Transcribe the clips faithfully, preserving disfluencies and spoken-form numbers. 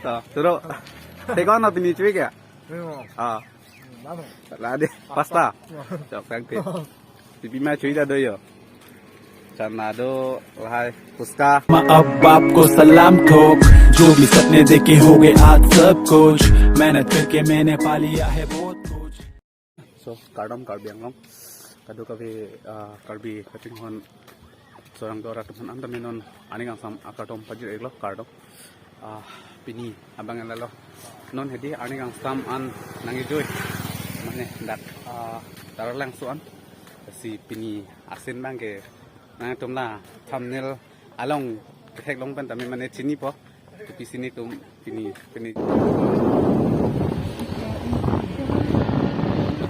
To, turo. Te ko-an pini chui ke? Ayo. Ah. Lalo. Lade, pasta. Chok tangte. Pipi ma chui ta do yo. Chana do, lahai, puchka. माँ बाप को सलाम ठोक, जो भी सपने देखे होंगे आज सब कुछ, मेहनत करके मैंने पा लिया है बहुत कुछ। So, kardom Karbi Anglong. Kadokave, ah, Karbi kachinghon, sorang dora atum aphan an tame non arni kangsam akardom pajir-iklo, kardom. Ah, pini abang lalo. Non hedi arni kangsam an nangkejui. Mane dak, ah, Taralangso an. Si pini asin abangke nangtum la thumbnail along ketheklong pen tame mane chinipo. Kopi si netum pini, pini.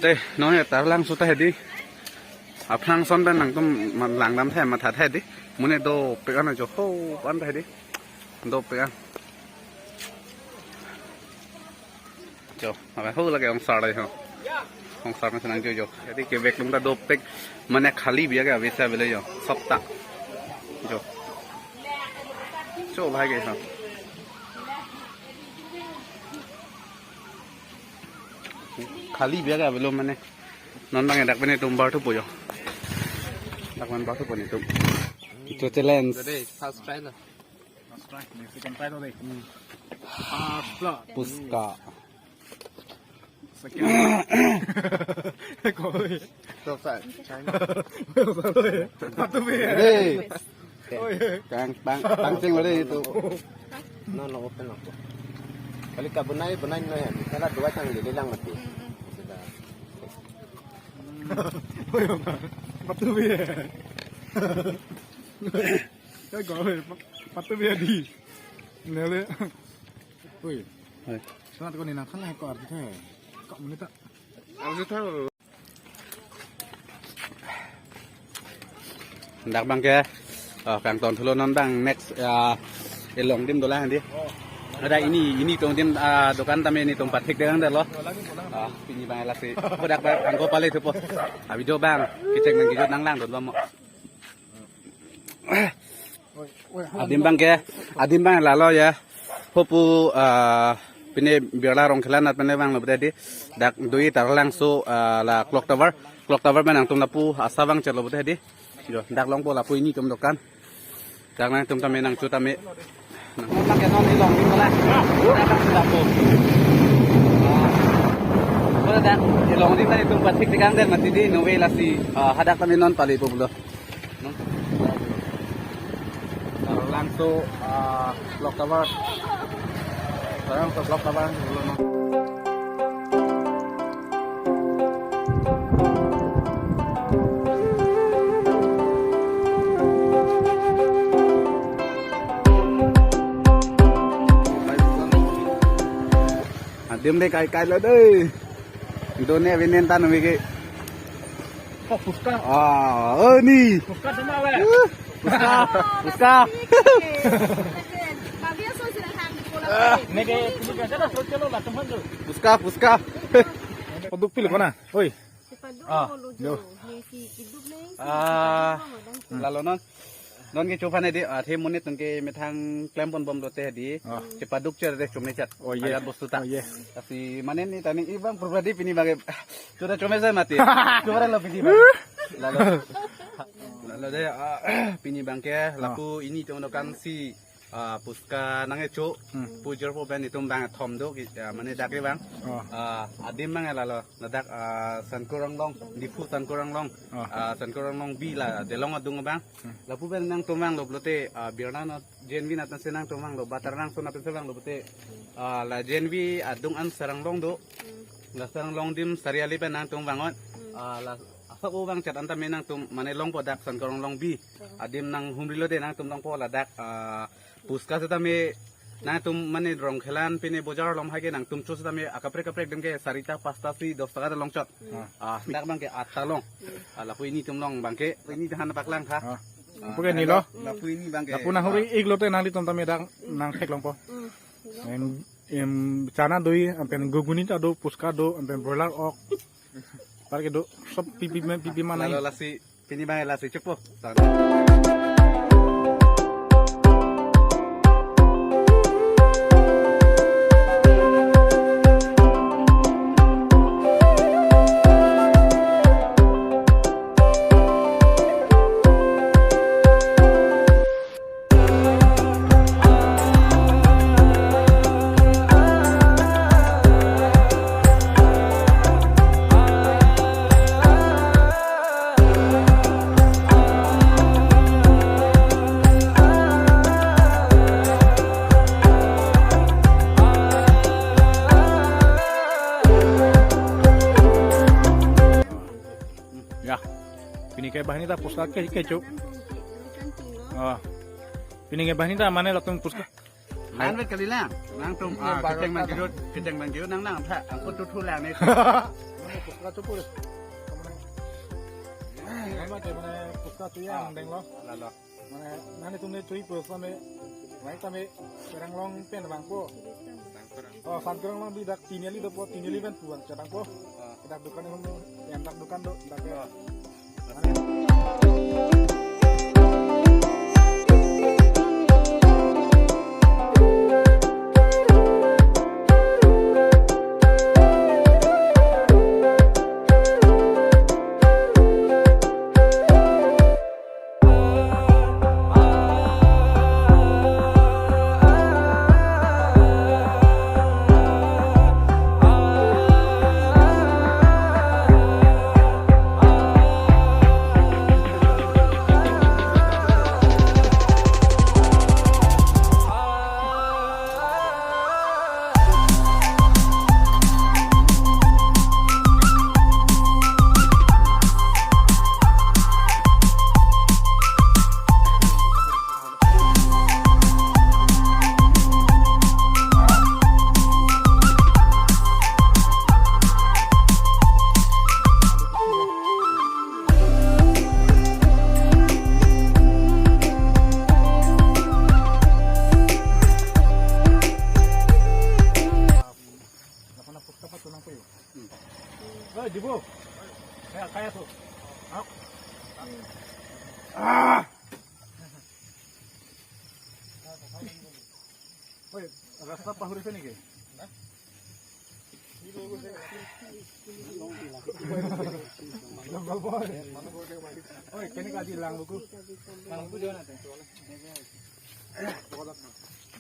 Te, non ya Taralangso ta hedi. Aphrang ason pen nangtum man langdam the, matha the hedi. Mane dopik an jo ho, an ta hedi. Dopik an. Jo, apa ho lake ongsar le ho. Ongsar ma senang jo jo. Hedi keveklong ta dopik, mane khali bia ke avesa avelo jo. Sob ta. Jo. Jo, lahai ke ho. Khali bia ke avelo mane. Non abang dak pen netum bar thupo jo. Dak pen bar thupo netum. Itu challenge. Jadi, first try lah. First try, Mexican try to deh. First blood. Puchka. Second. Koi. Stop sign. China. Patu bhi hai. Hey. Oi. Kang, pang, pangcheng wale itu. No, no, open no. Kali ka bunai, bunai no ya. Kala dua chang lele lang mati. Sudah. Oi, patu bhi hai. Koi ko, patu bhi hai di. Nele. Oi. Hai. Sana ko ni nang than ko arti the. Ko muni ta. Arti the. Dak abangke, oh, kangton thulo non abang next, ah, elong adim dolang di. Ada ini, ini tong adim, ah, dokan tame netum pathik dolang dalo. Ah, pini abang lasi. Kodak abang angko pale thupo. Abi do abang, kecheng nangkejut nanglangdun bom. Adim abangke, adim abang lalo ya. Hopu, ah, pine Birla Rongkhelan at pine vanglo bete di. Dak dui Taralangso, ah, la clock tower. Clock tower pen nangtum lapu asa vangchelo bete di. Jo, dak longpo lapu initum dokan. Dak nangtum tame nangchu tame. Nang abangke non elong adim la. Dak lapu. Ah. Ko dak elong adim tame netum pathik tikang den mati di, no way lasi. Ah, hadak tame non pale po pulo. Taralangso, ah, clock tower. Taralangso clock tower. Adim de kai kai lo de. Done vinen tan mege. Oh, puchka. Ah, oh, ni. Puchka dama we. Uh, puchka, puchka. Nege, puchka jada, so chalo la, tum hanjo. Puchka, puchka. Paduk pil kona. Oi. Ah, yo. Ah, lalo non. Non kecho aphan hedi, ah, the monit nonke methang klempon bomlo te hedi. Ah. Chepaduk cher de chomechat. Oh, ye. Ajat bostu ta. Oh, ye. Lasi mane ni tani ibang pribadi pini abangke. Sudah chomesa mati. Sudah lo pini abang. Lalo. Lalo de, ah, pini abangke, ah, lapu initum dokan si, ah, puchka nangkecho, hmm, pu jirpo pen itum abang thom do, ki, ah, mane dak ke abang. Ah. Ah, adim abang lalo, ladak, ah, Sankur Anglong, Diphu Sankur Anglong, ah, ah, Sankur Anglong bi la, Delong adung abang. Hmm. Lapu pen nangtum vanglo pulote, ah, Birla no J N V nat pensi nangtum vanglo, ba Taralangso nat pensi vanglo pulote, ah, la J N V adung an sarang long do. Hmm. La sarang long adim sariali pen nangtum vangot. Hmm. Ah, la asap o vangchat an tame nangtum mane longpo dak Sankur Anglong bi. Hmm. Adim nanghumrilo de nangtum longpo ladak, ah, puchka setame nangtum mane Rongkhelan pine bojar along hai ke nangtum cho setame akaprek kaprek adim ke sari ta, pas ta si, dos taka ta longchot. Hmm. Ah, dak abangke atta long. Ah, lapu initum long abangke, ini tahan paklang tha. Ah. Ah, puke nilo. Lapu ini abangke. Lapu nanghumri-iklo te nanglitum tame dak nangtheklongpo. Hmm. Em, em, chana doi, lapen guguni ta do, puchka do, lapen broiler ok. Parke do, sob pipi ma, pipi ma nai. Lalo lasi, pini abang lasi chokpo. Sana. Ke banghini ta puska ke kecho. Oh. Pini ke banghini ta mane latum puska. Nang vet kali lang. Nangtum, ah, keteng bang kejut, keteng bang kejut nang nang tha. Angkut tuthu lang ne. Puska tu pur. Mane puska tu ya, ah, denglo. Lalo. Mane nangtum ne chui puska me. Mai tame Karbi Anglong pen bangpo. Oh, Karbi Anglong bi dak Tiniali dopo, Tiniali pen puan chetangpo. Dak dukan hum, yang dak dukan do, dak ya. Oi, Dibo. Kaya, kaya tu. Ah. Oi, rasta pahuri sini ke? Oi, kene kaji lang buku. Lang buku jona te.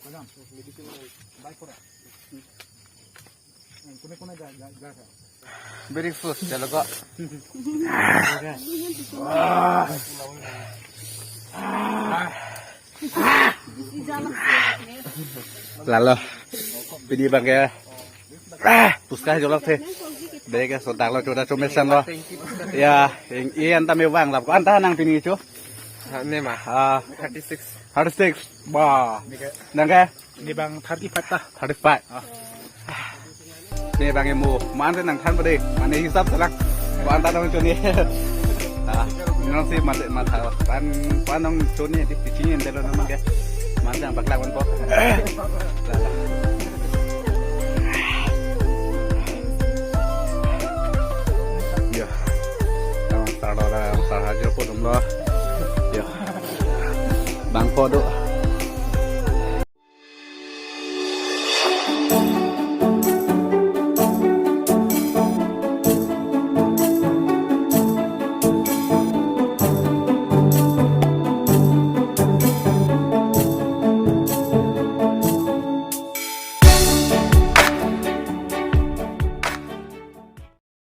Kajam. Baik pura. Kune kune ja ja ja. Very first, jalo ko. Lalo. Pini bang ke. Ah, puska jolak the. Beke so daklo choda chomesan lo. Ya, eng ian tame vang lap ko anta nang pini cho. Ne ma. Ah, thirty six. Thirty six. Ba. Nang ke? Ini bang thirty five ta. Thirty five. Ah. Ini bang emu, man te nang than pade, mane hisap selang. Ko anta dong choni. Ah, nong si mate matha. Pan, pan dong choni di pitching yang delo nang ke. Man te nang bakla man po. Ya. Tang sar lo la, sar hajar po dum lo. Ya. Bang po do.